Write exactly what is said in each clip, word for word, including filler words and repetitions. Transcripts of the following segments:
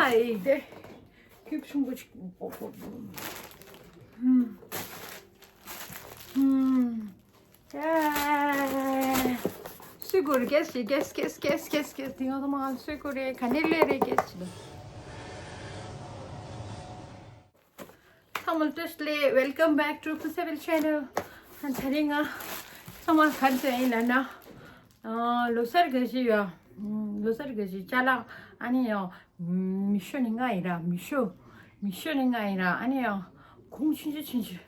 ཨེ་དེ། ཁྱུག་ཆུང་པོ་ཅིག་པོ་པོ། ཧུམ། ཧུམ། ཨ། སུས་ཀུ་རེ་གེས་ཤི་གེས་གེས་གེས་གེས་གེས། དེ་ཡང་ཚང་མ་སུས་ཀུ་རེ་ག་ནས་སླེབས་རེད་གེས་ཤི་ལ། ཚང་མ་བཀྲ་ཤིས་བདེ་ལེགས། Welcome back to Kuseville channel. ད་རིང་ང་ཚང་མ་ག་རེ་ཡིན་ལབ་ན། ཨ། ལོ་གསར་གྱི་ཞིག་ཡོད། ལོ་གསར་གྱི་ཞིག་ཅ་ལག་ཨ་ནི་ཡང་མི་ཤོ་ནི་ང་ཡིན་ར། མི་ཤོ། མི་ཤོ་ནི་ང་ཡིན་ར། ཨ་ནི་ཡང་གོང་ཆུང་ཆུང་ཆུང་ཆུང་།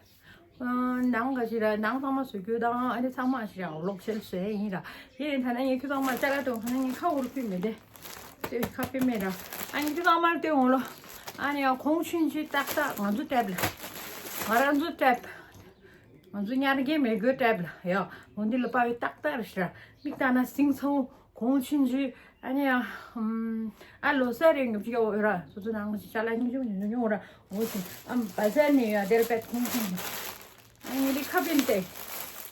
ཨ། ནང་ག་ཞིག་ར། ནང་ཚང་མ་བཟོ་རྒྱུ་དང་ཨ་ནི་ཚང་མ་ཞིག་ར་ལོག་ཤེལ་བཟོས་ཡིན་ར། དེ་ཡིན་ད་ནི་ངས་ཁྱོད་ཚང་མ་ཅ་ལག་སྟོན། ད་ནི་ངས་ཁ་འུར་ཕུད་མི་བདེ། དེ་ཁ་ཕུད་མེད་ར། ཨ་ནི་ཁྱོད་ཚང་མར་སྟོན་འོང་ལོ། ཨ་ནི་ཡང་གོང་ཆུང་ཆུང་ཏག་ཏག་ང་ཚོ་ཊེབ་ལ། ང་རང་ཚོ་ཊེབ། ང་ཚོ་ཉར་མཁན་མེད་དགོས་ཊེབ་ལ་ཡ། འོ་འདི་ལ་པ་བའི་ཏག་ཏག་རེད་ཤག་ར། མིག་ལྟ་ན་སིང་ཚང་གོང་ཆུང་ཆུང་། ཨ་ནི་ཡ། ཨ། ལོ་གསར་རེད་ངབ་ཅིག་ཡོད་ར། སོ་སོ་ནང་ཞིག་ཅ་ལག་ཉུང་ཉུང་ཉུང་ཉུང་ར། འོ་ཞིག་ཨམ་བ་ཟ་ནི་ཡ་དེར་པད་གོང་ཆུང་ཆུང་། ཨ་ནི་འདི་ཁ་པིན་ཏེ།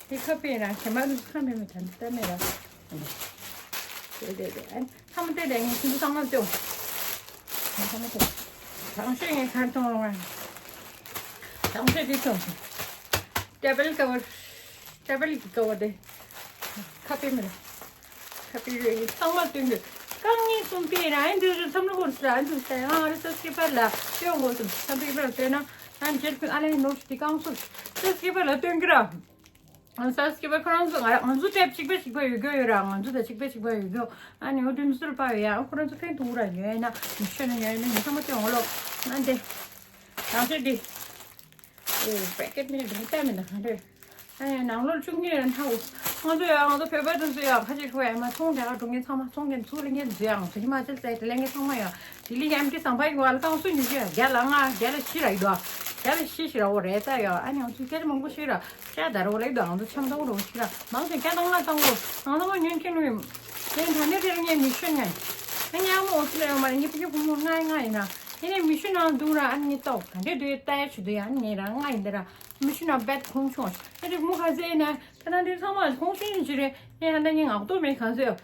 འདི་ཁ་པིན་ར། ཁྱེད་མ་ཁ་མེད་མེད་ད་འདི་ལྟ་མེད་ར། དེ་དེ་དེ། ཨ། ཚང་མ་བལྟས་བལྟས། ངས་ཁྱེད་ཚོ་ཚང་མ་སྟོན། ཚང་མ་སྟོན། དང་ཤོས་ངས་གར་གཏོང་རོགས། དང་ཤོས་འདི་སྟོན། ཊེ་བལ་ཀ་བར། ཊེ་བལ་གྱི་ཀ་བར་དེ། ཁ་པེ་མེད། ཁ་པེ་རེད། ཚང་མ་སྟོན་དགོས། རྐང་གཉིས་གསུམ་པས་ར། ཨ་འདི་རུ་མཚམས་རུ་ཧོར་སི་ར། ཨ་འདི་སྟེ་ང་རེ་ས་སྐྱིད་པ་ལ་སྟོན་དགོས་སམ། ས་སྐྱིད་པ་ལ་སྟོན་ན་ཨ་འཇལ་ཁུན་ཨ་ལེ་ནོར་དེ་རྐང་སུ་ས་སྐྱིད་པ་ལ་སྟོན་གི་ར། ཨ་ས་སྐྱིད་པ་ཁོ་རང་ཚོ་ང་ར་ང་ཚོ་ཊེབ་གཅིག་པ་གཅིག་པ་ཡོད་རྒྱུ་ཡོད་ར། ང་ཚོ་ད་གཅིག་པ་གཅིག་པ་ཡོད་རྒྱུ། ཨ་ནི་འོ་དུ་མི་སུར་པ་ཡོད་ཡ། ཁོ་རང་ཚོ་ཕན་ཐོགས་ར་ཡོད་ན་མི་ཤོད་ན་ཡོད་ན་ངས་ཚང་མ་སྟོན་འོ་ལོ། ཨ་འདི། དང་ཤོས་འདི། ཨོ། པེ་ཀེ་ཊི་མི་འདྲ་ལྟ་མི་འདྲ་ག་འདྲ། ཨ་ཡ། ནང་ལོགས་བཅུག་མཁན་ར་འཐའ་འོ། ང་ཚོ་ཡ། ང་ཚོ་བོད་པ་དེ་ཚོ་ཡ་ཁ་ཅིག་ཁོ་ཡ་མ་ཚོང་རྒྱག་ག་འགྲོ་མཁན་ཚང་མ། ཚོང་མཁན་ཚུར་ལེན་མཁན་ཚོ་ཡ། ང་ཚོ་ཧི་མ་ཅལ་སའིཌ་ལེན་མཁན་ཚང་མ་ཡ། ལྡི་ལི་ཡ་ཨེམ་ཊི་ཟམ་པ་ཡི་བར་ལ་རྐང་སུ་ཉུ་ཤི་ཡ། བརྒྱ་ལ་ལྔ། བརྒྱ་ལ་བཞི་ར་ཡི་དོ། བརྒྱ་ལ་བཞི་ཞིག་ར་འོ་རེད་ད་ཡ། ཨ་ནི་ང་ཚོ་སྐད་ཆ་མང་པོ་ཞིག་ར་ཤ་ད་ར་འོ་ལེགས་དོ། ང་ཚོ་ཆམ་ཏང་རོ་ཞིག་ར་མང་ཆེ་བརྒྱ་དང་ལྔ་བཏང་གོ། ང་ཚོ་མ་ཉོན་མཁན་ལོས་ཡིན། དེ་ད་ནི་དེར་ངས་མི་ཤོད་ངས། ཨ་ཉག་མོ་འོ་ཅི་ལ་ཡོང་མ་རེད། ངས་ཕ་གི་བུ་མོ་ལྔ་ཡི་ལྔ་ཡིན་ན། དེ་ནས་མི་ཤོད་ནང་འདུག་ར། ཨ་ནི་ངས་ལྟོ་ག་འདྲས་འདུག་ལྟ་ཡ་ཆུ་འདུག་ཡ། ཨ་ནི་ངས་རང་ལྔ་ཡིན་ད་ར། མི་ཤོད་ན་བེད་ཁོང་ཆུང་། ཨ་ནི་མུ་ཁ་ཟེ་ཡིན་ན། ད་ནང་དེ་ཚང་མ་ཁོང་ཆུང་ཆུང་ཅི་རེད། ངས་ཧ་ད་ངས་ངག་ཏོ་མེད་གང་ཟེ་ཡོད།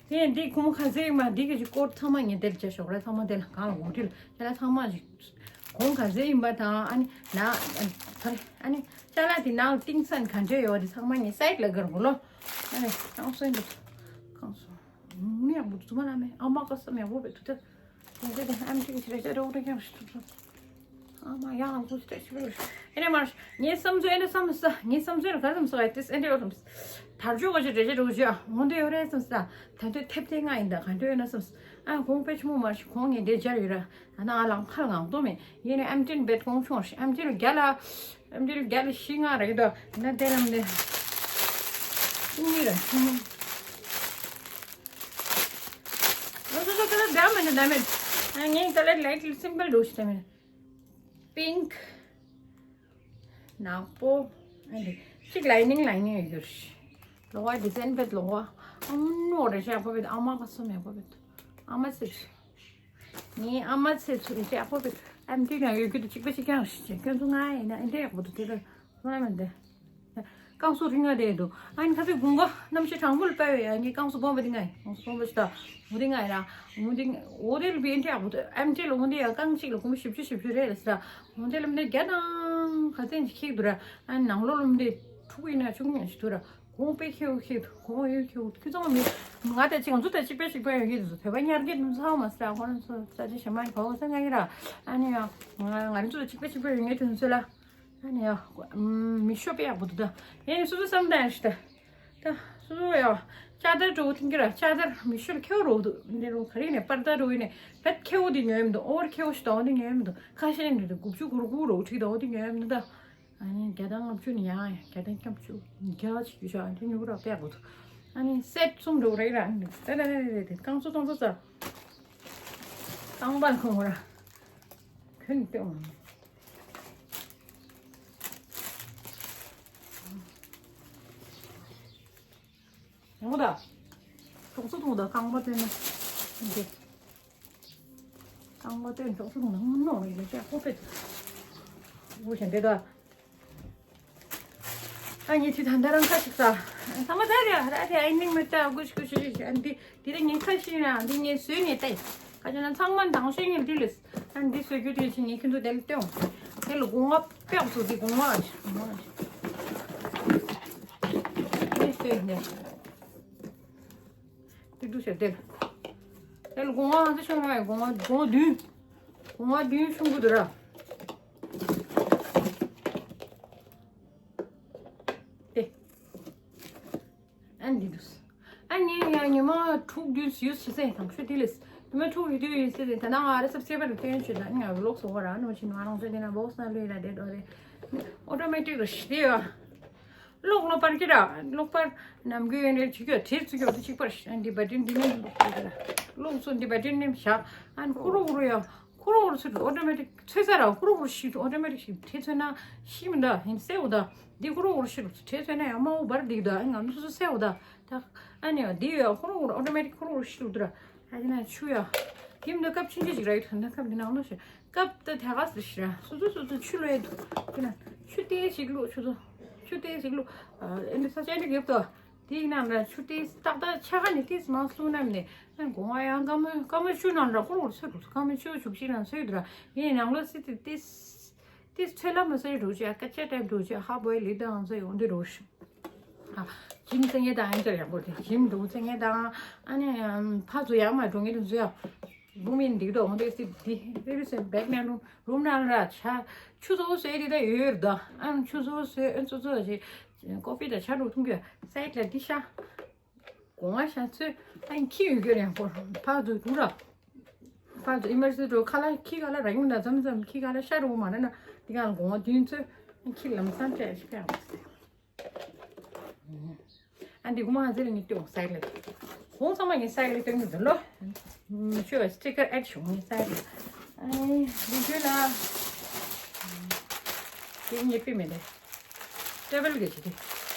དེ་འདི་ཁོང་ཁ་ཟེ་ཡིན་མ་འདི་གི་ཅི་སྐོར་ཚང་མ་ངས་དེར་བྱ་ཞོག་ར། ཚང་མ་དེ་ལ་གང་ལ་འོ་དེ་ལ་དེ་ལ་ཚང་མ་ཅིག་ཁོང་ག་ཟེ་ཡིན་པ་དང་། ཨ་ནི་ན་ཨ་ནི་ཅ་ལག་དེ་ནང་ཏིང་སན་ག་འདྲ་ཡོད་དེ་ཚང་མ་ངས་སའིཌ་ལ་གར་གོ་ལོ། ཨ་ནི་ཨང་སོན་འདུག་ཁང་སོ་ནི་ཡག་པོ་འདུག་མ་ལ་མེ། ཨ་མ་ཀ་སམ་ཡག་པོ་བེད་ཐུ་ཐ་ཡང་ཏེ་ཨམ་ཏི་ཞིག་རེ་ཅ་རོ་རེ་ཀྱང་ཞིག་ཐུ་ཐུ། ཨ་མ་ཡང་ཨང་ཁུ་ཞིག་ཏེ་ཞིག་རེ། ཨེ་ནས་མར་ངའི་བསམ་ཚུལ། ཨེ་ནས་བསམ་ས་ངའི་བསམ་ཚུལ་ག་བསམ་ས་ཨེ་ཏིས་ཨེ་འདྲ་ཡོད་བསམ། དར་ལྕོག་ག་ཞིག་རེ་ཅ་རོ་ཞིག་ཨ་འོང་དེ་ཡོད་རེད་བསམ་ས། ད་དུས་ཐེབས་ཐེ་ང་ཡིན་ད་ག་འདྲ་ཡོད་ན་བསམ། ཨ་ཁོང་དཔེ་ཆུང་མོ་མར་ཞིག་ཁོང་ངས་འདྲེ་སྦྱར་ཡོད་ར། ཨ་ན་ཨ་ལང་ཁར་ངང་དོ་མེད། ཡིན་ནའི་ཨམ་ཏིན་བེད་ཁོང་ཆུང་ཞིག་ཨམ་ཏིན་རྒྱ་ལ། ཨམ་ཏིན་རྒྱ་ལ་ཤི་ང་རེད་དོ། ན་དེ་ལམ་དེ་ཤི་ངི་ར་ཤི་ངི། ང་ཚོ་ཚོ་ཁ་ལ་འདྲ་མེད་ན་འདྲ་མེད། ཨ་ངའི་ཁ་ལ་ལའིཊ་སིམ་པལ་འགྲོ་ཞིག་འདྲ་མེད། པིང་ཀི། ནག་པོ། ཨ་འདི་གཅིག་ལའི་ནིང་ལའི་ནིང་ཡོད་རེད། ལོག་པ་ཌི་ཛའིན་བེད་ལོག་པ། ཨ་མོ་ནོ་རེད་ཤག་པོ་བེད། ཨ་མ་ག་སོ་མེད་པོ་བེད། ཨ་མ་ཚེ། ངའི་ཨ་མ་ཚེ་ཚུར་ཡག་པོ་བེད། ཨ་མ་དེ་ཡང་ཡོད་རྒྱུ་དེ་གཅིག་པ་གཅིག་རྐྱང་ཞིག་བྱས། ཁྱོད་ཚོ་ང་ཡིན་ན་ཨེ་འདྲ་ཡག་པོ་འདུག་དེ་ལ་ང་མི་འདི། རྐང་སོ་རིང་ང་དེ་འདུག་ཨ་ནི་ཁ་ཚོད་དགུན་ཁ་གནམ་གཤིས་གྲང་མོ་ལ་དཔའ་བའི་ཡ་ངའི་རྐང་སོ་སྦོམ་པ་དེ་ང་ཡིན། རྐང་སོ་སྦོམ་པ་ཞིག་ད་འོ་དེ་ང་ཡིན་ར། འོ་དེ་འོ་དེ་ལ་བེད་འདྲ་ཡག་པོ་འདུག་ཨ་མ་དེ་ལ་འོ་དེ་ཡ་རྐང་གཅིག་ལ་སྒོར་མོ་བཞི་བཅུ་བཞི་བཅུ་རེད་ལ་ས། འོ་དེ་ལ་མི་འདི་བརྒྱ་དང་ག་ཚད་ཅིག་ཁེགས་འདུག་ར། ཨ་ནི་ནང་ལོགས་ལ་མི་འདི་ཕྲུ་གུ་ཡིན་ན་ཆུང་ཉག་ཞིག་འདུག་ར། གོང་དཔེ་ཁེའུ་ཁེའུ་གོང་ཡོད་ཁེའུ་ཁྱུ་ཚང་མ་མི། ང་དང་གཅིག་ང་ཚོ་དང་གཅིག་པའི་གཅིག་པ་ཡོད་ཀྱི་འདུག་བོད་པ་ཉར་གྱི་འདུག་ཚང་མ་ཟེར། ཁོ་རང་ཚོ་ས་ཆ་གཞན་མ་ཡིན་གོ་ས་ང་ཡིན་ར། ཨ་ནི་ཡང་ང་ང་རང་ཚོ་དང་གཅིག་པའི་གཅིག་པ་ཡོད་ངེས་དུ་ཚོད་ལ། ཨ་ནི་ཡང་མི་ཤོ་པའི་ཡག་པོ་འདུག་ད། ཡིན་སོ་སོ་བསམ་དང་ཡང་ཞིག་ད། ད་སོ་སོ་ཡང་ལྕགས་དར་འགྲོ་ཐིང་གི་ར། ལྕགས་དར་མི་ཤོ་ཁེའུ་རོ་འདུག་འདི་རོ་ག་རེ་ནས་པར་ད་རོ་ཡིན་ནས་བད་ཁེའུ་འདི་ཉོས་མི་འདུག་ཨོ་བར་ཁེའུ་ཞིག་ད་འོ་འདི་ཉོས་མི་འདུག་ཁ་ཤས་འདི་དགུ་བཅུ་གོ་དགུ་རོ་ཁྲིག་ད་འོ་འདི་ཉོས་མི་འདུག་ད། ཨ་ནི་བརྒྱ་དང་ལྔ་བཅུ་ནི་ཡང་ཡང་བརྒྱ་དང་ལྔ་བཅུ་བརྒྱ་ཅིག་ཡོད་ཤག་ཨ་ནི་ཉུག་ར་པས་གོ་ཐུ། ཨ་ནི་སེ་ཊི་གསུམ་འགྲོ་རེད་ར། ཨ་ནི་རེད་རེད་རེད་རེད། རྐང་སོ་རྐང་སོ་ཙ། རྐང་པ་ཁོང་ར། ཁྱོད་ནི་སྟོན་འོང་། ཡོང་ད། གྲོགས་སུ་ཐུང་ད་རྐང་པ་སྟོན་ན། འདི། རྐང་པ་སྟོན་གྲོགས་སུ་ཐུང་ད་ངོ་ནོ་རེད་ལ་ཅག་ཁོ་པེ། འུ་ཞེ་འདི་ད། ཨ་ནི་དེ་ད་ལྟ་རང་ཁ་ཞིག་ས། ཚང་མ་ད་རེད་ར་དེ་ཨ་ནི་མི་ད་གུ་ཤི་གུ་ཤི་ཤི་ཤི། ཨ་འདི་འདི་རེད་ངའི་ཁ་ཤི་ན་འདི་ངའི་བཟོས་ནས་ལྟ་ཡི། ཁ་ཅིག་ན་ཚང་མ་དང་ཤེས་ངེས་འདི་ལས། ཨ་འདི་བཟོ་རྒྱུ་དེ་ཕྱིན་ངས་ཁྱོད་ཚོ་དེ་ལ་སྟོན། དེ་ལ་སྒོ་ང་པེག་བཟོ་དེ་སྒོ་ང་ཨ་ཤི་སྒོ་ང་ཨ་ཤི། དེ་སྟོན་ནས། དེ་འདུག་ཤག་དེ་ལ། དེ་ལ་སྒོ་ང་ཨ་ཚོ་ཤོང་མ་ཡོད། སྒོ་ང་སྒོ་ང་བདུན། སྒོ་ང་བདུན་ཤོང་གི་འདུག་ར། དེ། ཨ་འདི་འདུག་ཨ་ངས་ཡང་ཉི་མ་དྲུག་བདུན་ཡོད་ཟེར་དང་ཤོད་དེ་ལས། ཉི་མ་དྲུག་ཡོད་དུས་ཡིན་ཟེར་ཏེ་ད་ནང་ང་རེ་སབ་སེ་བར་སྟོན་ཆོད་ད་ང་ལོག་སོང་བ་ར་ནོ་ཆེན་ང་རང་ཚོ་དེ་ན་བོགས་ན་ལུས་ལ་དེ་འགྲོ་རེད། ཨོ་ཏོ་མེ་ཏིག་རེད་ཤི་དེ་ཡ། ལོག་ལོག་པར་ཀི་ར་ལོག་པར་ནམ་རྒྱུན་ཡོད་རེད་ཅིག་ཡོད་དེ་ཚུགས་ཡོད་དུ་གཅིག་པར་ཨ་འདི་བ་ཏིན་འདི་ནས་ལོག་སོང་འདི་བ་ཏིན་ནས་བཞག་ཨ་ཁུ་རུ་ཁུ་རུ་ཡ། ཁུ་རུ་ཁུ་རུ་ཚུད་ཨོ་ཏོ་མེ་ཏིག་ཚོད་ས་ར་ཁུ་རུ་ཁུ་རུ་ཤི་ཨོ་ཏོ་མེ་ཏིག་ཤི་ཁྲེ་ཚོད་ན་ཤི་མི་འདའ་ཡིན་སེ་འོ་ད། འདི་ཁོ་རང་འོར་ཤི་རུ་ཁྲེ་ཚོད་ན་ཡང་མ་འོ་བར་འདིག་ད་ང་མི་སོ་སོ་སེ་འོ་ད། ད་ཨ་ནི་འདི་ཡོད་ཁོ་རང་འོར་ཨོ་ཏོ་མེ་ཏིག་ཁོ་རང་འོར་ཤི་རུ་དུ་ར། ཨ་ནི་ཆུ་ཡ། དེ་མི་འདུག་སྐབས་ཆུང་ཆུང་ཞིག་ར་ཡོད་ད་སྐབས་འདི་ནང་ལོ་ཞིག་སྐབས་ད་དེ་ག་སི་ཞིག་ར་སོ་སོ་སོ་སོ་ཆུ་ལོ་ཡོད་དུ། དེ་ན་ཆུ་ཏེ་ཞིག་ལོ་ཆུ་ཚོ། ཆུ་ཏེ་ཞིག་ལོ། ཨ་ནི་ས་ཆ་འདི་གེབ་ཏོ། དེའི་ནང་ལ་ཆུ་ཏེ་ཏག་ཏག་ཆ་ག་ནས་ཏེ་མང་སུ་ནམ་ནས་ཨ་ནི་གོང་བ་ཡང་ཀ་མོ་ཀ་མོ་ཆུ་ནང་ལ་ཁོ་རང་འོར་ཚོད་དུ་ཀ་མོ་ཆུ་ཆུ་ཞིག་ནང་ཚོད་དུ་ར་ཡིན་ནང་ལོ་སི་ཏེ་ཏེ། དེ་ཚོད་ལ་མ་ཟེར་འགྲོ་ཆེ་ཀ་ཆ་ཏེབ་འགྲོ་ཆེ་ཧ་བོའི་ལི་དང་ཟེར་ཡོང་དེ་འགྲོ་ཤི། ཨ་ཇིམ་ཚེ་ངེ་དང་ཨན་ཅར་ཡག་པོ་དེ་ཇིམ་འགྲོ་ཚེ་ངེ་དང་ཨ་ནི་ཕ་ཚོ་ཡག་མ་འགྲོ་ངེ་དུ་ཟེར་ཡ། བུ་མིན་འདི་དོ་འོང་དེ་སི་དེ་དེ་རི་སེ་བེག་ནང་རུམ་ནང་ལ་ཆ་ཆུ་ཚོ་ཟེར་དེ་ད་ཡོད་ད་ཨ་ཆུ་ཚོ་ཟེར་ཨན་ཚོ་ཚོ་ཞེ་ཀོ་ཕི་ད་ཆ་འགྲོ་ཐུང་གི་སའིད་ལ་འདི་ཤ། གོང་བ་ཤ་ཚོས་ཨ་ཁྱི་ཡོད་རྒྱུ་རེད་ཧོ། ཕར་ཚུར་འགྲོ་ར། ཕར་ཚུར་ཨི་མར་སི་འགྲོ་ཁ་ལ་ཁྱི་ཁ་ལ་ར་ཡོང་ན་མཚམས་མཚམས་ཁྱི་ཁ་ལ་ཤ་རོ་མ་ར་ན་དེ་ག་ལ་གོང་བ་བདུན་ཚོས་ཨ་ཁྱི་ལམ་སང་སྤྲད་ཤི་ཕེ་ཨ་མ་སི། ཨ་འདི་གོང་མ་ང་ཚེ་ལ་ངས་སྟོན་སའི་ལ། གོང་ཚང་མ་ངས་སའི་ལ་སྟོན་གི་འདུག་ལོ། ཤོ་སི་ཊི་ཀར་ཨེཌ་བྱུང་ངས་སའི་ལ། ཨ་འདི་བརྗོད་ལ། དེ་ངས་པི་མེད་ལེ། ཊེ་བལ་གྱི་ཆེ་དེ།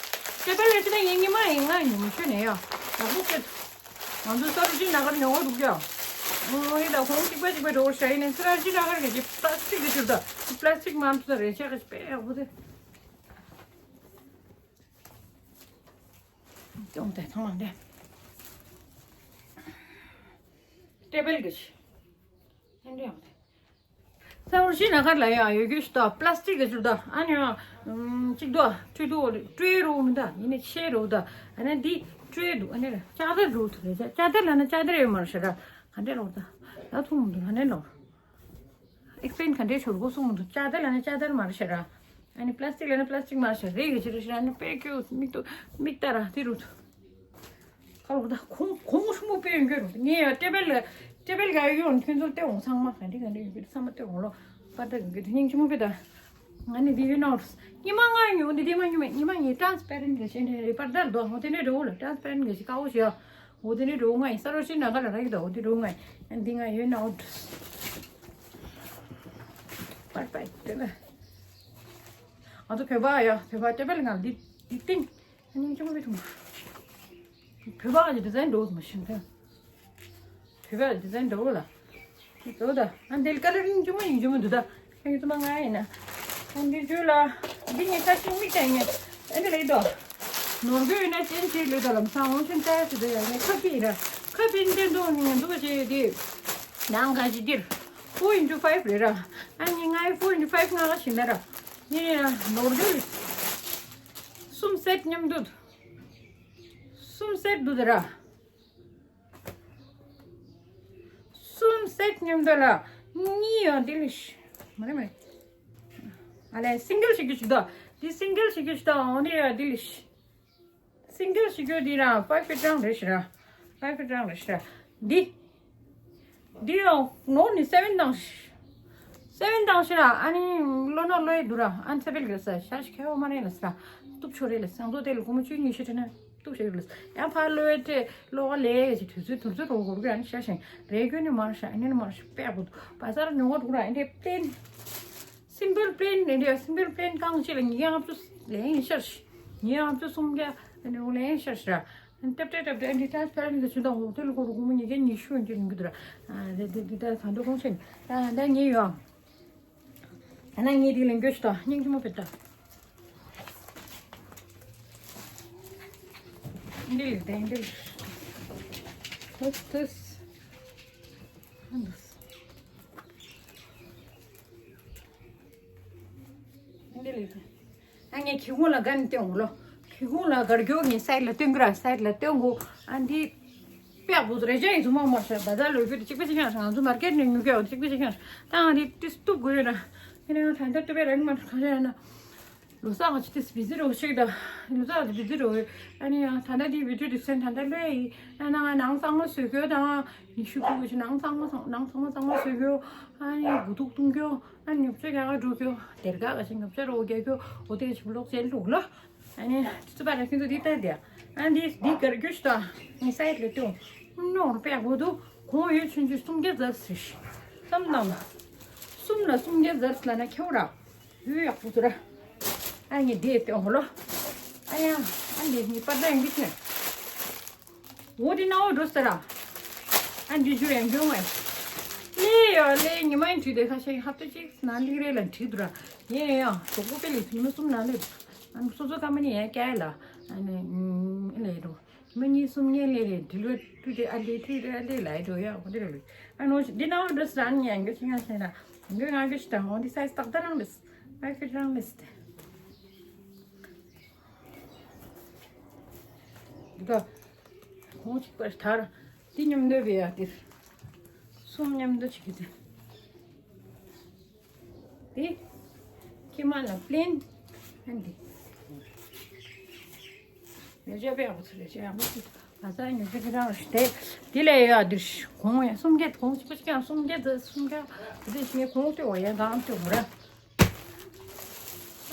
ཊེ་བལ་གྱི་ཆེ་དེ་ངའི་ཉི་མ་ཡིན་ང་ཉི་མ་ཆོད་ནས་ཡ། ཡག་པོ་སྐྱེ། ང་ཚོ་ས་རུ་ཅི་ན་གར་ཉོ་བ་འདུག་ཡ། ཨོ་ཡི་ད་ཁོང་གཅིག་པ་གཅིག་པ་འགྲོ་བར་ཤ་ཡིན་ནས་ས་ར་ཅི་ན་གར་གྱི་ཆེ་པ་ལ་སི་ཊིག་གི་ཆུར་ད། པ་ལ་སི་ཊིག་མ་ཚོད་རེ་ཆག་གི་དཔེ་ཡག་པོ་དེ། ཅོང་དེ་ཐང་མ་དེ། ཊེ་བལ་གྱི་ཆེ། ཧན་རེ་ཡང་དེ། ས་འོར་ཤི་ན་ཁར་ལ་ཡང་ཡོད་རྒྱུ་ཞིག་དང་པ་ལ་སི་ཊིག་གི་ཆུར་དང་ཨ་ནི་ཡང་གཅིག་དང་ཁྲུས་དུ་སྤྲོད་རོགས་མི་འདའ་ཡིན་ནི་ཆེ་རོགས་དང་ཨ་ནི་འདི་སྤྲོད་འདུག་ཨ་ནི་ལ་ལྕགས་དར་རོགས་ཐུབ་རེད་ལྕགས་དར་ལ་ན་ལྕགས་དར་ཡོད་མ་རེད་ཤ་ར་ག་འདྲས་རོགས་དང་ད་ཐུང་མི་འདུག་ཨ་ནི་ལོ་ཨེག་སི་པི་ལེན་ག་འདྲས་ཆོར་གོ་གསུང་མི་འདུག་ལྕགས་དར་ལ་ན་ལྕགས་དར་མ་རེད་ཤ་ར་ཨ་ནི་པ་ལ་སི་ཊིག་ལ་ན་པ་ལ་སི་ཊིག་མ་རེད་ཤ་རེད་གི་ཆེ་རེད་ཤ་ར་ཨ་ནི་དཔེ་སྐྱོ་མིག་ཏོ་མིག་ལྟ་ར་དེ་རོགས་ཐུབ། ཁ་ལོ་ད་གོང་གོང་ཆུང་མོ་དཔེ་ཡོང་གི་རེད། ངས་ཡང་ཊེ་བལ་ལ་ཊེ་བལ་ག་ཡོད་ཁྱོད་ཚོ་སྟེ་འོང་ཚང་མ་ག་འདྲི་ག་འདྲི་ཡོང་གི་རེད་ཚང་མ་སྟེ་འོང་ལོ། པར་ད་ཡོང་གི་རེད་སྙིང་རྗེ་མོ་དཔེ་ད། ང་ནི་འདི་ཡོད་ན་འོ། ཉི་མ་ང་ཡོང་འདི་དེ་མ་ཉི་མ་ཉི་མ་ངས་ཊ་རན་སི་པེ་རེན་ཊི་གི་ཤེས་འདྲ་རེད་པར་ད་རྡོ་འོ་དེ་ནས་འགྲོ་ལ་ཊ་རན་སི་པེ་རེན་ཊི་གི་ཤེས་ཀ་འོ་ཤེས་འོ་དེ་ནས་འགྲོ་ང་ཡིན་ས་རོ་ཤི་ན་ག་ལ་ར་གི་ད་འོ་དེ་འགྲོ་ང་ཡིན་འདི་ང་ཡོད་ན་འོ། པར་པར་དེ་ལ། ང་ཚོ་བོད་པ་ཡ་བོད་པ་ཊེ་བལ་ང་འདི་འདི་སྟེང་། ཨ་ནི་ཅུང་མི་ཐུང་། བོད་པ་གི་ཌི་ཛའིན་འགྲོ་མ་ཤེས་ན། བོད་པ་ཌི་ཛའིན་འགྲོ་ལ། འགྲོ་ད། ཨ་འདི་ཀ་ལར་ཅུང་མ་ཡིན་ཅུང་མི་འདུག་ད། ཨ་ནི་ཚོ་མ་ང་ཡིན་ན། ཨ་འདི་ཇུ་ལ། འདི་ངས་ཁ་ཤས་མིག་ལྟ་ངས། ཨ་འདི་ལ་ཡི་དོ། ནོར་གོས་ཡོད་ན་ཅན་ཅིག་ལས་ད་ལམ་སང་འོང་ཤིན་ཏའི་སི་དོ་ཡ་ངས་ཁ་ཕི་ཡིན་ར། ཁ་ཕི་འདི་འདུག་ནི་ངས་འདུག་བྱེད་དེ། ནང་ག་ཞིག་འདིར། ཕོར་ཨིན་ཊུ་ཕའིབ་རེད་ར། ཨ་ནི་ང་ཡི་ཕོར་ཨིན་ཊུ་ཕའིབ་ང་ག་ཤིན་ན་ར། ངས་ནོར་གོས། གསུམ་སེཊ་མཉམ་དུ། གསུམ་སེཊ་འདུག་དེ་ར། གསུམ་སེཊ་མཉམ་དུ་ལ་གཉིས་ཡོད་འདི་ལིཤ། མ་རེད་མ་རེད། ཨ་ལས་སིང་གལ་ཞིག་གི་ཞིག་དང་འདི་སིང་གལ་ཞིག་གི་ཞིག་དང་འོ་འདི་ཡོད་འདི་ལིཤ། སིང་གལ་ཞིག་གི་འདི་རང་ཕའིབ་ཕི་ཊི་རང་རེད་ཤི་ར། ཕའིབ་ཕི་ཊི་རང་རེད་ཤི་ར། འདི། འདི་ཡང་ནོར་ནི་སེ་བེན་དང་། སེ་བེན་དང་ཤི་ར་ཨ་ནི་ལོ་ན་ལོ་ཡི་འདུག་ར་ཨ་ནི་སེ་བེན་གི་ས་ཤ་ཤི་ཁེ་བོ་མ་རེད་ལ་ས་ར། གཏུབ་ཆོག་རེད་ལ་སང་ཚོ་དེ་ལ་སྒོར་མོ་བཅུ་གཉིས་ཤི་ཁྲི་ན་གཏུབ་ཤི་རེད་ལ་ཡང་ཕ་ལོ་ཡི་ཏྲེ་ལོ་ག་ལས་ཡི་དུས་ཚོད་དུས་ཚོད་རོ་གོར་གི་ཨ་ནི་ཤ་ཤི་རེ་གོ་ནི་མ་ར་ཤ་ཨ་ནི་མ་ར་ཤ་པེ་བུ་བ་ས་ར་ཉོ་ག་འདུག་ར་ཨ་ནི་པེན། སིམ་པལ་པི་ལེན་ནས་རེད། སིམ་པལ་པི་ལེན་གང་ཅི་ལ་ཉིས་བརྒྱ་ལྔ་བཅུ་ལེན་ཤར་ཤི། ཉིས་བརྒྱ་ལྔ་བཅུ་སུམ་བརྒྱ་ནས་ལེན་ཤར་ཤི་ར། ཏབ་ཏེ་ཏབ་ཏེ་འདི་ཏྲན་སི་པེ་རེན་ཊི་གི་ཆུ་དང་འོ་དེ་ལ་ཁོ་རུ་ཁོ་མོ་ཉིས་བརྒྱ་ཉི་ཤུ་ཡོང་གི་ཡོང་གི་འདུག་ར། ཨ་དེ་དེ་དེ་ད་ད་འདི་གོང་ཆེན་ཨ་ད་ཉེ་ཡོང་། ཨ་ན་ངས་དེ་ལེན་རྒྱུ་ཞིག་དང་སྙིང་རྗེ་མོ་བེད་ད། འདི་ལེན་དེ་འདི་ལེན། ཏོས་ཏོས། འདི་ལས། ཨ་ངས་ཁྱི་གུང་ལ་ག་ནས་སྟོན་འོང་ལོ། ཁྱི་གུང་ལ་གར་རྒྱོག་ངས་སའིཌ་ལ་སྟོན་གི་ར། སའིཌ་ལ་སྟོན་གོ། ཨ་འདི་དཔེ་ཡག་པོ་རེད། ཅག་ཡིན་ཚོ་མ་མ་ཤེས། བ་ཛར་ལོ་རྒྱུ་དེ་གཅིག་པ་ཅིག་ཡང་ང་ཚོ་མར་ཀེཊ་ནས་ཉོ་གི་ཡོད། དེ་གཅིག་པ་ཅིག་ཡང་ད་ང་འདི་ཏིས་གཏུབ་དགོས་ཡོད་ར། ཁྱེད་རང་ད་ལྟ་གཏུབ་པའི་རང་མ་གང་ཤེས་ན། ལོ་གསར་ང་ཚོ་ཏིས་བི་ཛི་རོ་ཞིག་ད། ལོ་གསར་ང་ཚོ་བི་ཛི་རོ། ཨ་ནི་ཡང་ད་ལྟ་འདི་བི་ཌིའོ་དེ་སེམས་ད་ལྟ་ལོས་ཡིན། ཨ་ན་ང་ནང་གཙང་མ་བཟོས་གོ། ད་ང་ཉི་ཤུ་དགུ་གི་ནང་གཙང་མ་ནང་གཙང་མ་གཙང་མ་བཟོས་གོ། ཨ་ནི་དགུ་ཐུག་བཏུང་གོ། ཨ་ནི་ཉོ་ཆ་རྒྱག་ག་འགྲོ་གོ། སྡེར་ཁ་ག་ཞིག་ཉོ་ཆ་རོགས་རྒྱག་གོ། འོ་དེ་ཞིག་ལོག་ཅན་ལུག་ལ། ཨ་ནི་དེ་ཚོ་པར་ཁྱེད་ཚོ་འདི་ལྟ་དེ། ཨ་འདི་འདི་གར་རྒྱུ་ཞིག་དང་ངའི་སའིཌ་ལ་ཏུ་ནོར་པས་གོ་དུ་གོང་ཡོད་ཆུན་ཆུན་སུམ་བརྒྱ་ཛར་སི་ཞིག་བསམ་དང་། གསུམ་ལ་སུམ་བརྒྱ་ཛར་སི་ལ་ན་ཁེའུ་ར་ཡོད་ཡག་པོ་ཚོ་ར། ཨ་ངས་འདི་ཏེ་འོ་ལོ། ཨ་ཡ། ཨ་འདི་ངའི་པར་ད་ཡང་འདི་ཆེ། འོ་འདི་ན་འོ་འགྲོ་ས་ར། ཨ་འདི་ཞུ་ཡང་འགྱོ་ངས། ལས་ཡ་ལས་ཉི་མ་ཡིན་དུས་དེ་ཁ་ཤས་ཧབ་ཏ་གཅིག་ན་ལིག་རེ་ལ་འཁྲིད་དུ་ར། ཡེ་ཡ་གྲོགས་པོ་པེ་ལི་ཉི་མ་གསུམ་ན་ལེ། ཨ་ནི་སོ་སོ་ཀ་མ་ནི་ཡ་ཀྱ་ལ། ཨ་ནི་ཨ་ལེ་རོ། ཉི་མ་གཉིས་གསུམ་ཉལ་ལེ་རེ་འདི་ལོ་ཏུ་དེ་ཨ་ལེ་ཏུ་དེ་ཨ་ལེ་ལ་ཡ་རོ་ཡ་འོ་དེ་ར་ལེ། ཨ་ནོ་འདི་ན་འོ་འགྲོ་ས་ར་ཨ་ནི་ཡང་འགྱོ་ཤི་ང་ཤེ་ར། འགྱོ་ང་འགྱོ་ཤི་ད་འོ་འདི་སའི་ཛི་ཏག་ཏག་རང་ལེ། ཨ་ཁི་རང་ལེ་སྟེ། འདི་ག་ཁོང་ཅིག་པར་ཐར། འདི་མཉམ་འདོད་པའི་ཡ་འདིར། གསུམ་མཉམ་འདོད་ཅིག་གི་འདི། འདི། ཁྱི་མ་ལ་པླེན། ཨ་འདི། ལས་བྱ་པའི་ཡག་པོ་ཚོ་ལས་བྱ་ཡག་པོ་ཚོ། ང་ཚ་ཉོ་ཆ་གི་རང་རེད་དེ། འདི་ལས་ཡ་འདིར། གོང་ཡ་གསུམ་བརྒྱ་གོང་ཅིག་པ་ཅིག་ཡང་གསུམ་བརྒྱ་ཚོ་གསུམ་བརྒྱ། འདི་ཞིག་གོང་སྟེ་འོ་ཡ་གང་སྟེ་འོ་ར།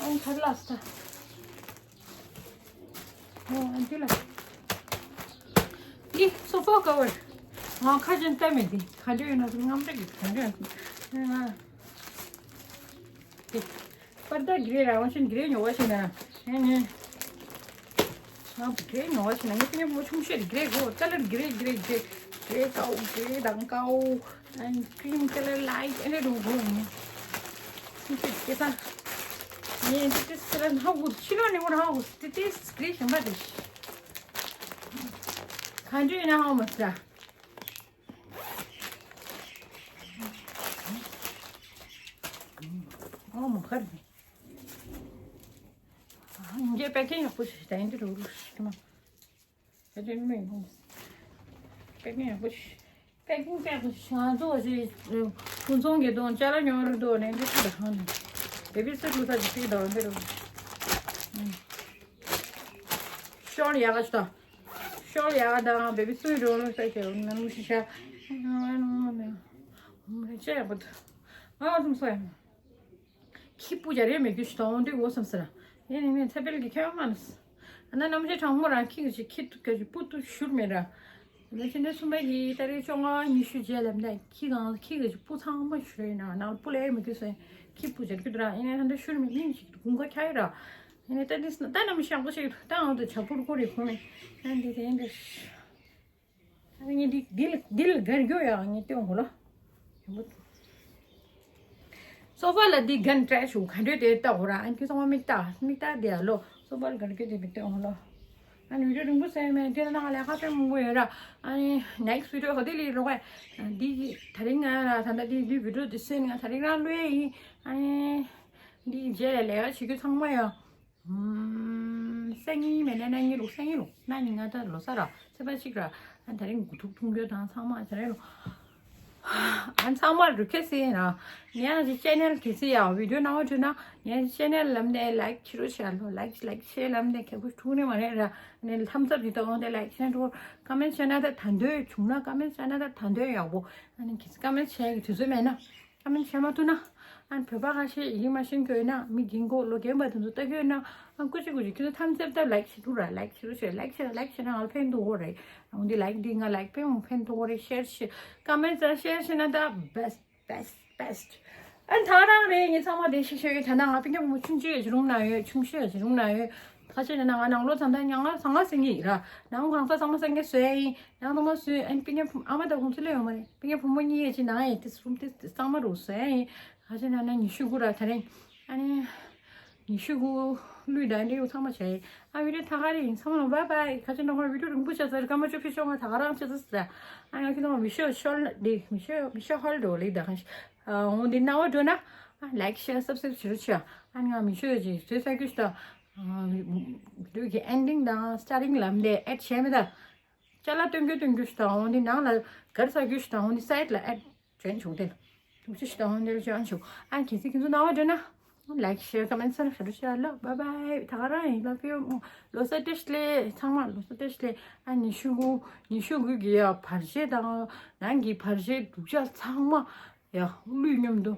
ཨང་ཁར་ལ་སྟ། ཨོ་ཨ་འདི་ལ། འདི་སོ་ཕ་ཀ་བར། ང་ཁ་ཅན་ལྟ་མེད་འདི། ག་འདྲ་ཡོད་ན་ཚོ་རྔམ་སྐྲག་གི་ག་འདྲ་ཡོད་ན་ཚོ། ང་། འདི། པར་ད་གི་རེ་ར་བ་ཤིན་གི་རེ་ཉོ་བ་ཤིན་ན། ཨེ་ནི། ང་གྲས་ཉོ་བ་ཞིག་ན་ངས་ཕ་ཉེ་བུ་ཆུང་ཤོས་རེད། གྲས་གོ་ཅ་ལར་གྲས་གྲས་གྲས་གྲས་ཀའོ་གྲས་དང་ཀའོ། ཨན་ཀྲིམ་ཅ་ལར་ལའིཊ་ཨེ་རེད་འགྲོ་གོ་ཡིན། ཆུང་ཤོས་སྐྱེ་ས། ངས་ཏི་ཏི་སི་ལ་ཧ་གོ་ཕྱི་ལོགས་ནས་ངོ་ཧ་གོ་ཏི་ཏི་སི་གྲས་གཞན་པ་རེད། ག་འདྲ་ཡིན་ན་ཧ་གོ་མ་སྲིད་ལ། ཨོ་མ་ཁར་ནས། ངས་པེ་ཀིང་ཡག་པོ་ཞིག་ད་ཡིན་འདི་རུ་རུ་ཞིག་མ། ད་དེ་མིན་ནོ། པེ་ཀིང་ཡག་པོ་ཞིག་པེ་ཀིང་པེ་ཀིང་ཞིག་ང་ཚོ་ཞིག་ཕུན་ཚོགས་ཀྱི་དོན་ཅ་ལག་ཉོ་རུ་འདུག་ནས་འདི་ཚོ་ད་ཧང་ནས། བེ་བི་སུ་ལུ་ས་ཅིག་ཅིག་དང་འདི་རུ། ཤོར་ཡག་ག་ཞིག་དང་། ཤོར་ཡག་ག་དང་བེ་བི་སུ་རུ་ལུ་ས་ཅིག་ནང་མི་ཤི་ཤ། ཅི་ཡག་པོ་འདུག་ང་ཚོ་སོ་ཡང་། ཁྱི་སྤུ་རྒྱ་རེ་མེད་རྒྱུ་ཞིག་དང་འདི་འོ་བསམ་ཟེར། ཡིན་ནི་མིན་ཚེ་འཕེལ་གྱི་ཁྱད་པར་མ་ནི། ཨ་ན་རྣམ་ཤེས་གྲང་མོ་རང་ཁྱི་གི་ཞིག་ཁྱི་གི་ཞིག་སྤུ་ཏུ་བཞུར་མེད་ར། ལོ་ཆེན་འདྲ་གསུམ་པ་གི་ཏ་རིག་བཅོ་ལྔ་ཉི་ཤུ་རྗེས་ལབ་ནས་ཁྱི་གང་ཁྱི་གི་ཞིག་སྤུ་ཚང་མ་བཞུར་ཡིན་ན་ནང་སྤུ་ལས་མི་འདུག་ཟེར། ཁྱི་སྤུ་རྒྱ་རྒྱུ་དུ་ར་ཡིན་ན་ད་འདྲ་བཞུར་མེད་ཉིན་ཞིག་དགུན་ཁ་ཁྱ་ཡི་ར། ཡིན་ནི་ད་འདི་ད་རྣམ་ཤེས་ཡག་པོ་ཞིག་ད་ང་ཚོ་བྱ་ཕུར་ཁོ་རེ་ཁོ་མེད། ཨ་འདི་དེ་འདྲ། ཨ་ནི་འདི་འདི་ལ་འདི་ལ་གར་རྒྱུ་ཡང་ངས་སྟོན་གོ་ལོ། སོ་ཕ་ལ་འདི་གན་ཏྲེ་ཤུ་ག་འདྲ་དེ་ལྟ་གོ་ར། ཨ་ནི་ཁྱོད་ཚང་མ་མིག་ལྟ་མིག་ལྟ་དེ་ཡ་ལོ། སོ་ཕ་ལ་གར་རྒྱུ་དེ་མི་སྟོན་གོ་ལོ། ཨ་ནི་བི་ཌིའོ་རིང་པོ་བཟོས་མེད་དེ་ནང་ལས་ཁ་དཔེ་མང་པོ་ཡོད་ར། ཨ་ནི་ནེག་སི་ཊི་བི་ཌིའོ་ག་དེ་ལས་རོགས་ཨེ། འདི་ད་རིང་ང་ར་ད་ལྟ་འདི་འདི་བི་ཌིའོ་འདི་སེ་ནི་ང་ད་རིང་རང་ལོས་ཡིན། ཨ་ནི་འདི་རྗེས་ལ་ལས་ཀ་བྱེད་རྒྱུ་ཚང་མ་ཡ། ཨམ། སང་ཉིན་མེད་ན་གནངས་ཉིན་ལོ། སང་ཉིན་ལོ། གནངས་ཉིན་ང་ད་ལོ་གསར་ར། ཚེས་པ་གཅིག་ར། ཨ་ད་རིང་དགུ་ཐུག་འཐུང་རྒྱུ་དང་ཚང་མ་ད་རིང་ལོ། ཨ་ཚང་མ་རུ་ཁེ་སི་ཡིན་ར། ངའི་ཅེ་ནལ་གལ་སྲིད་ཡ་བི་ཌིའོ་ནང་བ་འདྲ་ན་ངའི་ཅེ་ནལ་ལམ་ནས་ལའིཀ་བྱེད་རོགས་བྱ་ལོ། ལའིཀ་ལའིཀ་ཤེར་ལམ་ནས་ཁེ་པོ་ཐུག་ནས་མ་རེད་ར། ནས་ཐམ་སི་ཨབ་ཅིག་ཏུ་འོང་དེ་ལའིཀ་ཤེར་འགྲོ། ཀ་མེན་ཊི་བྱས་ན་ད་ད་འདོད་བྱུང་ན་ཀ་མེན་ཊི་བྱས་ན་ད་ད་འདོད་ཡག་པོ། ཨ་ནི་ཁེ་སི་ཀ་མེན་ཊི་བྱས་ཀྱི་དུས་ཚོད་མེད་ན། ཨ་མིན་བྱས་མ་ཐུབ་ན། ཨ་ནི་བོད་པ་ཁ་ཤས་ཡི་གེ་མ་ཤེས་མཁན་ཡོད་ན་མི་རྒན་གོག་ལོ་རྒན་པ་དེ་ཚོ་ལྟ་གི་ཡོད་ན། ཨ་སྐུ་མཁྱེན་སྐུ་མཁྱེན་ཁྱེད་ཚོ་ཐམས་ཅད་ལྟ་ལའིཀ་བྱེད་ཐུབ་ར། ལའིཀ་བྱེད་རོགས་བྱེད། ལའིཀ་བྱེད་ལའིཀ་བྱེད་ན་ང་ལ་ཕན་ཐོགས་རེད། འོན་ཏེ་ལའིཀ་འདི་ང་ལའིཀ་ཕན་ཕན་ཐོགས་རེད། ཤེར་བྱེད། ཀ་མེན་ཊི་ཤེར་བྱེད་ན་ད་བེ་སི་ཊི་བེ་སི་ཊི་བེ་སི་ཊི། ཨ་ནི་ད་རང་རེད། ངས་ཚང་མ་དེ་ཤེས་ཤེས་ཡོད། ད་ནང་ང་སྤུན་ཀྱག་བུ་མོ་ཆུང་ཆུང་ཡོད་ཅི་རུང་ན་ཡོད། ཆུང་ཤོས་ཡོད་ཅི་རུང་ན་ཡོད། ཁ་ཆེ་ན་ང་ནང་ལོ་ཙམ་ད་ཉང་ང་ཟང་ང་ཟིང་གི་ཡིན་ར། ནང་གང་ས་ཚང་མ་སང་གེ་བཟོས་ཡིན། ཡང་ཐོག་མ་བཟོས། ཨ་ནི་སྤུན་ཀྱག་ཨ་མ་དང་ཁོང་ཚོ་སླེབས་ཡོང་མ་རེད། སྤུན་ཀྱག་བུ་མོ་གཉིས་ཡོད་ཅི་ནང་ཡིན། དེ་རུམ་དེ་གཙང་མ་རུ་བཟོས་ཡིན། ཁ་ཆེ་ན་ན་ཉི་ཤུ་དགུ་ར་ད་རིང་། ཨ་ནི། ཉི་ཤུ་དགུ་གླུད་དང་འདི་ཚང་མ་བྱས། ཨ་བི་ཌིའོ་ད་ག་རེ་ཡིན། ཚང་མ་ལ་བཱའི་བཱའི། ཁ་ཆེ་ནང་བི་ཌིའོ་རིང་པོ་ཆགས་ཚར། སྐར་མ་བཅུ་བཞི་ཤོག་ང་ད་ག་རང་ཆགས་ཚར། ཨ་ང་ཁྱེད་ཚང་མ་མི་ཤོ་ཤོ་འདི་མི་ཤོ་མི་ཤོ་ཧོལ་འགྲོ་ལེ་ད་ག་ཨ་འོ་འདི་ན་བ་འགྲོ་ན་ཨ་ལའིཀ་ཤེར་སབ་སི་ཀ་རབ་བྱེད་རོགས་བྱེད། ཨ་ང་མི་ཤོ་ཡོད་ཅིག་བཟོས་ས་རྒྱུ་ཞིག་དང་། བི་ཌིའོ་གི་ཨེན་ཌིང་དང་སི་ཊར་ཊིང་ལམ་དེ་ཨེཌ་བྱས་མེད་ད། ཅ་ལག་སྟོན་རྒྱུ་སྟོན་རྒྱུ་ཞིག་དང་འོ་འདི་ནང་ལ་གར་ས་རྒྱུ་ཞིག་དང་འོ་འདི་སའིཌ་ལ་ཨེཌ་བྱོན་བྱུང་དེ་ལ། ཐུགས་རྗེ་ཆེ་དང་འོ་འདི་ལ་བྱོན་བྱུང་། ཨ་གལ་སྲིད་ཁྱེད་ཚོ་ན་བ་འགྲོ་ན་ལའིཀ་ཤེར་ཀོ་མེན་ཊི་ས་ན་ཤ་རུ་ཤ་ལ་བཱའི་བཱའི། ད་ག་རང་ཡིན། ལ་ཕིའོ་ལོ་གསར་བཀྲ་ཤིས་བདེ་ལེགས་ཚང་མ། ལོ་གསར་བཀྲ་ཤིས་བདེ་ལེགས། ཨ་ཉི་ཤུ་དགུ་ཉི་ཤུ་དགུ་གི་ཡ་བར་ཆད་དང་ནང་གི་བར་ཆད་སྡུག་ཅག་ཚང་མ་ཡ་གླུད་མཉམ་དུ་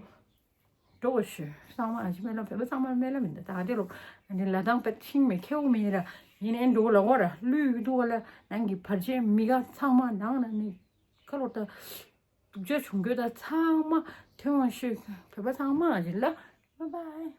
འགྲོ་བ་ཞུ། ཚང་མ་ཨ་ཅི་སྨོན་ལམ་བོད་པ་ཚང་མར་སྨོན་ལམ་ཡིན་ད། ད་དེ་རུ་ཨ་ནི་ལ་དྭགས་པ་ཤིང་མེད་ཁེའུ་མེད་ར་ཡིན་ཨེ་འགྲོ་ལ་འོ་ར་གླུད་འདུག་ལ་ནང་གི་བར་ཆད་མི་དགའ་ཚང་མ་ནང་ན་ནི་ཁ་ལོ་ད་སྡུག་ཅག་བྱུང་རྒྱུ་ད་ཚང་མ་ཐོན་བ་ཞུ། བོད་པ་ཚང་མ་ཨ་ཅི་ལ་བཱའི་བཱའི།